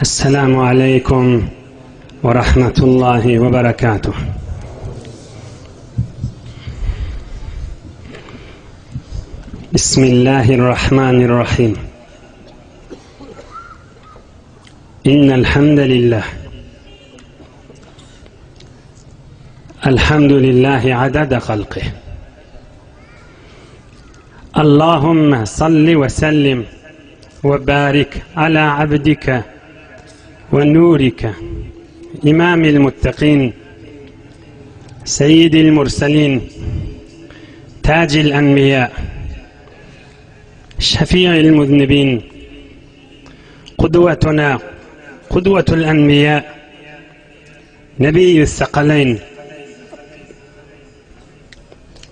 Esselamu aleýkum we rahmetullahi we berekatuh. Bismillahirrahmanirrahim. Innel hamdalillah. Elhamdülillahi adada halqih. Allahümme salli ve sellim ve barik ala abdike ve nurike imamil muttakin seyyidil murselin tacil enbiya şefi'il muznibin قدوتنا قدوة الأنبياء نبي الثقلين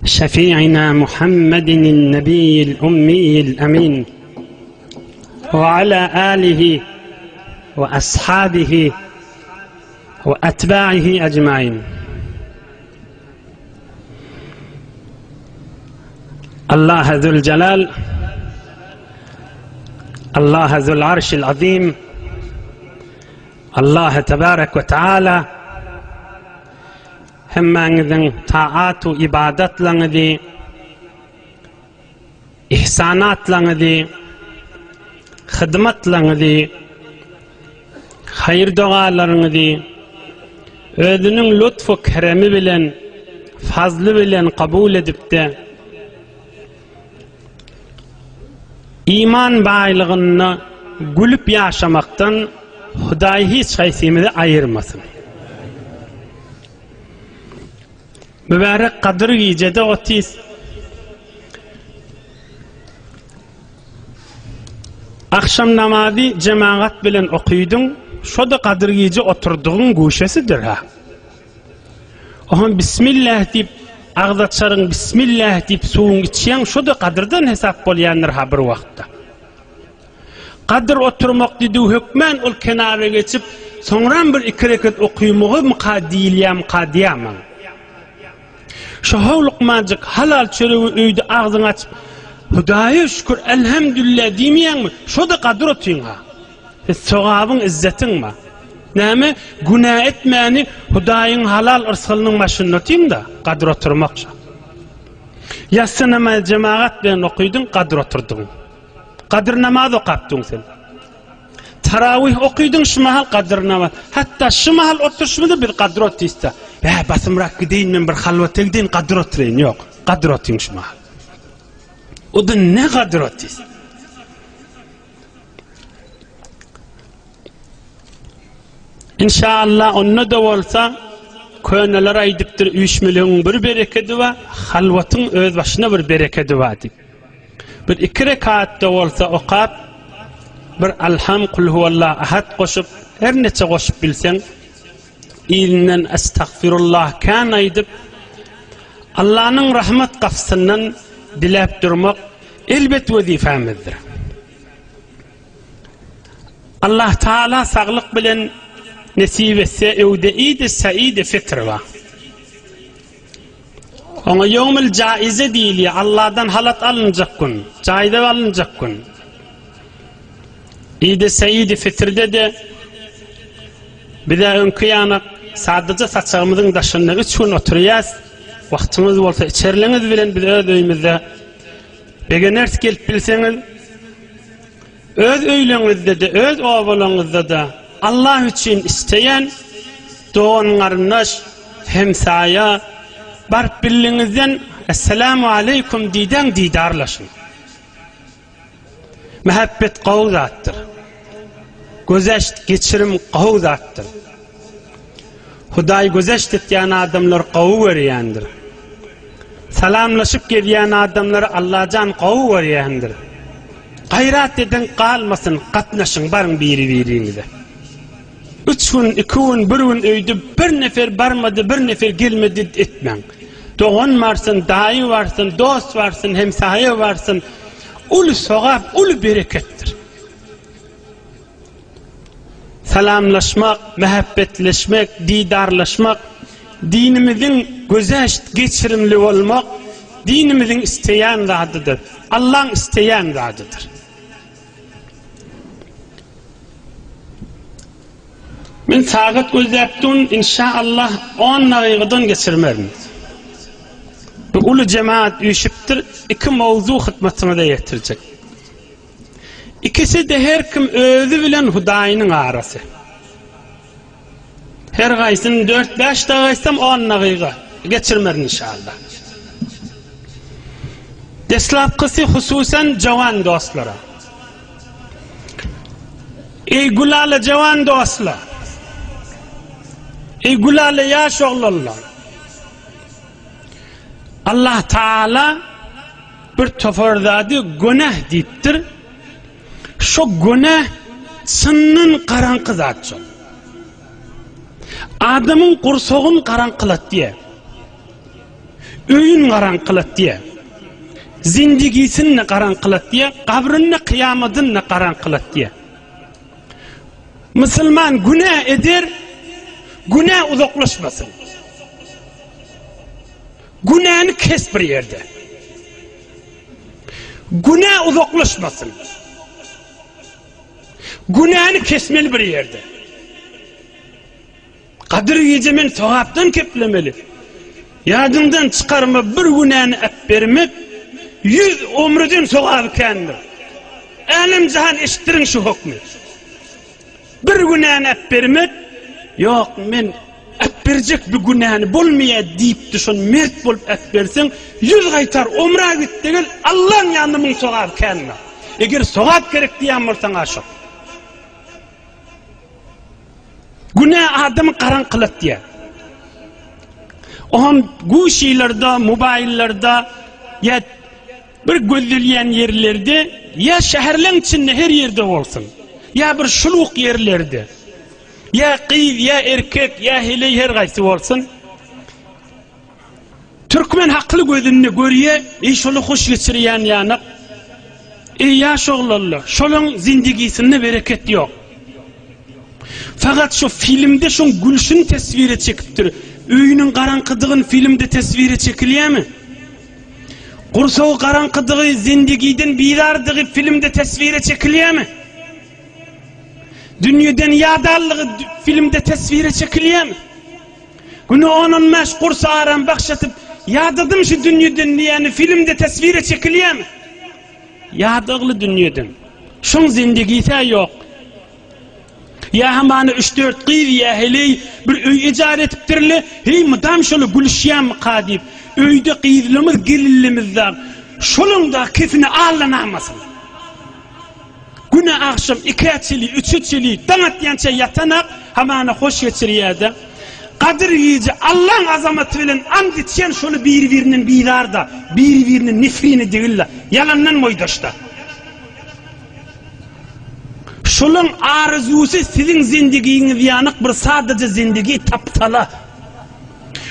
شفيعنا محمد النبي الأمي الأمين وعلى آله وأصحابه وأتباعه أجمعين الله ذو الجلال الله ذو العرش العظيم الله تبارك وتعالى Hemmäňiziň taat-u ybadatlaňyzy, ihsanatlaňyzy, hyzmatlaňyzy, haýyr-dogalaryňyzy Özüniň lutf-u keremi bilen, fazly bilen kabul edip-de, iman baýlygynda gülüp ýaşamakdan Hudaý hiç haýsymyzy aýyrmasyn. Mübärek Gadyr gijede otys. Agşam namazy jemagat bilen okydyň, şo-da Gadyr gije oturdygyň guşesidir ha. Oňa bismillah diýip agzaçaryň bismillah diýip suwuň içýäň, şo-da gadyrdan hesap bolýandyr ha bir wagtda. Gadyr oturmak diýdigi hökmän ol kenara geçip, soňram bir iki reket okymagymyka diýilýämika diýýän. Şo howlukmanjyk halal çöregi öýde agzyňy açyp, Hudaýa şükür, elhemdülillah diýmeýäňmi? Şo-da gadyr otyň-ha. Sogabyň, izzetiň bar. Näme, günä etmäni Hudaýyň halal yrsgalynyň başynda otyň-da, gadyr oturmak şo. Ýassy namazy jemagat bilen okydyň, gadyr oturdyň. Gadyr namaz okapdyň sen. Tarawih okydyň şu mahal gadyr namaz. Hatda şu mahal oturyşymyzda biz gadyr otyrys-da. Bä, basymrak gideýin men bir halwata gideýin, gadyr oturaýyn. Ýok, gadyr otyň şu mahal. O-da ne gadyr otyrys? Inşallah onda-da bolsa köneler aýdypdyr üýşmelegiň bir berekedi bar, halwatyň öz başyna bir berekedi bar diýip. Bir iki rekatda bolsa okap, bir Alham kul huwallah ahad goşup, her neçe goşup bilseň, yzyndan Estagfirullah kän aýdyp, Allanyň rahmat gapysyndan diläp durmak elbet wezipemizdir. Allah Taala saglyk bilen nesip etse öwde idi saidi fitr bar. Oňa ýowmul jaize diýilýär. Allahdan halat alynjak gün, jaize alynjak gün. Idi saidi fitrde de bize öňki ýanak sadaja saçagymyzyň daşynda üç gün oturýas. Wagtyňyz bolsa içerliňiz bilen biz öz öýümizde Begeneris gelip bilseňiz, öz öýleňizde-de, öz obalaňyzda-da Allah üçin isleýän dogan-garyndaş, hemsaýa baryp bildiňizden Esselamu aleýkum diýdäň didarlaşyň. Mähebbet gowy zatdyr. Gözeşt, geçirim gowy zatdyr. Hudaý gözeşt etýän adamlary gowy görýändir. Salamlaşyp gezýän adamlary Allajan gowy görýändir. Gaýrat ediň galmasyn, gatnaşyň baryň biri-biriňize. Üç gün, iki gün, bir gün öýde bir nefer barmady, bir nefer gelmedi etmäň. Dogan barsyn, daýy barsyn, dost barsyn, hemsaýa barsyn. Uly sogap, uly bereketdir. Salamlaşmak, mähebbetleşmek, didarlaşmak, dinimiziň gözeşt geçirimli bolmak dinimiziň isleýän zadydyr. Allaň isleýän zadydyr. Men sagat gözläp durun, inşa Allah on dagygadan geçirmerin. Bir uly jemaat üýşüpdir, iki mowzu hytmatyňyza ýetirjek. Ikisi-de her kim özi bilen Hudaýynyň arasy. Her gaýsyny dört-bäş dagy aýtsam on dagyga geçirmerin inşallah. Deslapkysy hususan jowan dostlara. Eý gülala jowan dostlar! Eý gülala ýaş oglanlar! Allah Taala bir topar zady günah diýipdir. Şo günah çyndan garaňky zat şol. Adamyň gursagyny garaňkylatýar. Öýün garaňkylatýar. Zindigisini garaňkylatýar, gabryny, kyýamadyny garaňkylatýar. Musulman günä eder, günä uzaklaşmasyn. Günäni kes bir ýerde. Günä uzaklaşmasyn. Günäni kesmeli bir ýerde. Gadyr gije men sogapdan keplemeli. Ýadyňdan çykarma bir günäni äpbermek ýüz omreden sogaby kändir. Älem jahan eşitdiriň şu hokmy. Bir günäni äpbermek ýok men äpberjek bu günäni bolmaýa diýipdi şony mert bolup äpberseň ýüz gaýtar omra gitde gel Allaň ýanynda muň sogaby kändir. Eger sogap gerek diýýän bolsaň-a şo. Günä adamy garaňkylatýar. Oňam guşylarda, mobaýllarda ýa bir gözdelýän ýerlerde, ýa şäherleň içinde her ýerde bolsun, ýa bir şuluk ýerlerde, ýa gyz, ýa erkek, ýa heleý her gaýsy bolsun. Türkmen hakly gözünde görýä, eý şoly hoş geçirýän ýanak. Eý ýaş oglanlar, şolaň zindigisinde bereket ýok. Fakat şo filmde şoň gülşüni teswire çekipdir. Öýüniň garaňkydygyny filmde teswire çekilýämi? Gursagy garaňkydygy, zindigiden bizardygy filmde teswire çekilýämi? Dünýeden ýadanlygy filmde teswire çekilýämi? Güne on-on bäş gurs aram bahş edip, Ýadadym şu dünýeden diýýäni filmde teswire çekilýämi? Ýadagly dünýeden. Şoň zindigisi-ä ýok. Ýa hamana üç-dört gyz ýa heleý bir öý ejara edipdirle, heý mydam şola gülüşýänmika diýip, öýde gyzlymyz, gelinlimiz dagy şolaň dagy kefine allanamasyn. Güne agşam ikä çili, üçe çili, daň atýança ýatanak, hamana hoş geçirýär-de. Gadyr gije Allaň azamaty bilen ant içýän şoly biri-birinden bizar-da, biri-birine nefrin edigil-de, ýalandan boýdaş-da. Şolaň arzuwsy siziň zendigiňiz ýanak bir sadaja zendigi tapsala.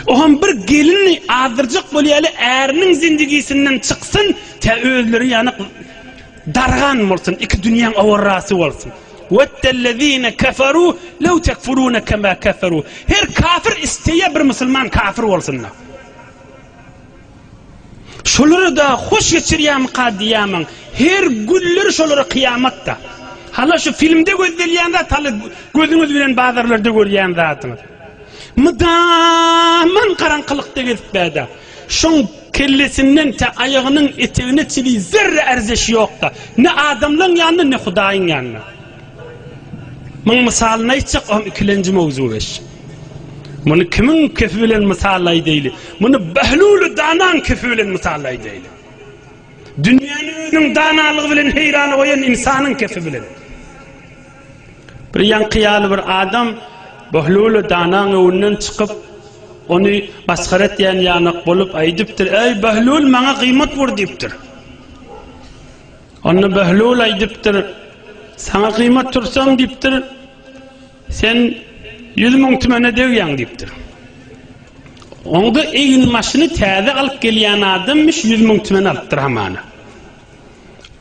Oňam bir gelini azdyrjak bolýaly äriniň zendigisinden çyksyn, tä özleri ýanak Dargan bolsun, iki dünýäň owarrasy bolsun. Weddellezine keferu lew tekfurune kema keferu. Her kafir isleýär bir musulman kafir bolsun-da. Şolara-da hoş geçirýärmika diýýärmiň? Her günleri şolara kyýamat-da. Hala şu filmde gözdelýän zat, hala gözüňiz bilen bazarlarda görýän zadyňyz. Mydaman garaňkylykda gezip bäde. Şoň kellesinden tä aýagynyň etegine çili zerre ärzeşi ýokda. Ne adamlaň ýanynda, ne Hudaýyň ýanynda. Muň mysalyny aýtjak, oňam ikilenji mowzuk eş. Muny kimiň kefi bilen mysal aýdaýly? Muny Behluly danaň kefi bilen mysal aýdaýly. Dünýäni özüniň danalygy bilen heýrana goýan ynsanyň kefi bilen. Bir ýaňky ýaly bir adam Bohluly danaň öňünden çykyp, ony masgara etýän ýanak bolup aýdypdyr, Eý, Bohlul, maňa gyýmat bur diýipdir. Onda Bohlul aýdypdyr, Saňa gyýmat tursam diýipdir, sen 100 000 tümene degýäň diýipdir. Onda egin-maşyny täze alyp gelýän adammyş 100 000 tümen alypdyr hamana.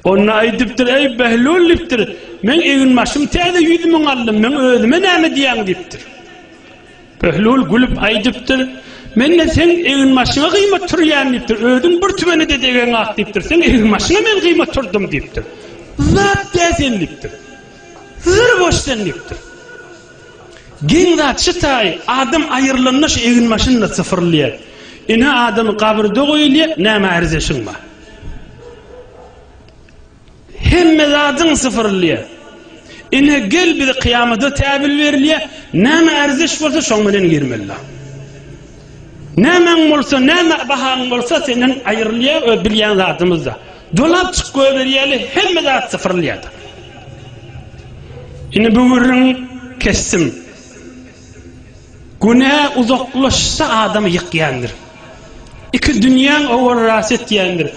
Onda aýdypdyr, Eý, Behlul diýipdir, meň eginbaşym täze 100 000 aldym, meň özüme näme diýýäň diýipdir. Behlul gülüp aýdypdyr, Men-de seň eginbaşyňa gyýmat turýan diýipdir, özüň bir tümene-de degeňak diýipdir, seň eginbaşyňa men gyýmat turdum diýipdir. Zat däl sen diýipdir. Zyr boş sen diýipdir. Geň zat şu taýy, adam aýrylanda şu eginbaşynda syfyrylýar. Ine adam gabyrda goýulýar, näme ärzeşiň bar? Hemme zadyň syfyrylýar. Ine gel bizi kyýamata täbil berilýär, näme ärzeş bolsa şoň bilen girmeli. Nämäň bolsa, näme bahaň bolsa senden aýrylýar, öz bilýän zadymyzda. Dolap çyk goýberýärler, hemme zat syfyrylýar. Indi bu gürrüň kesdim. Günä uzaklaşsa adamy ýykýandyr. Iki dünýäň owarrasy etýändir.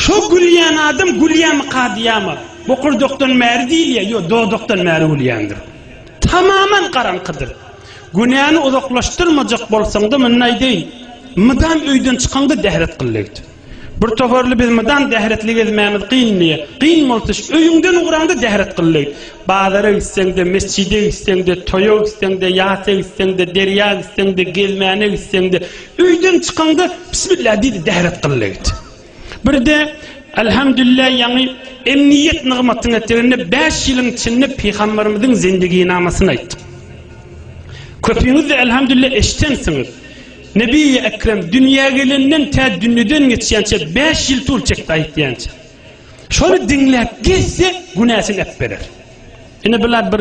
Şo gülýän adam gülýärmika diýýärmi? Bokurdakdan bäri diýilýär, ýok, dodakdan bäri gülýändir. Tamaman garaňkydyr. Günäni uzaklaşdyrmajak bolsaňda munda aýdaýyn, mydam öýden çykaňda dähret gyl. Bir toparly biz mydam dähretli gezmämiz kyn diýýär. Kyn bolsa şu öýüňden ugraňda dähret gyl. Bazara gitseň-de, mesjide gitseň-de, toýa gitseň-de, ýasa gitseň-de, derýa gitseň-de, gezmäne gitseň-de, öýden çykaňda Bismillah diý-de dähret gyl git. Bir-de Elhamdülillah ýaňy emniýet nygmatyň eteginde bäş ýylyň içinde Pygamberimiziň zendiginamasyny aýtdyk. Köpüňiz-de Elhamdülillah eşdensiňiz. Nebi-i Ekrem dünýä gelenden tä dünýeden geçýänçä bäş ýyl tul çekdi aýtýança. Şony diňläp gezse günäsini äp berer. Ine bular bir.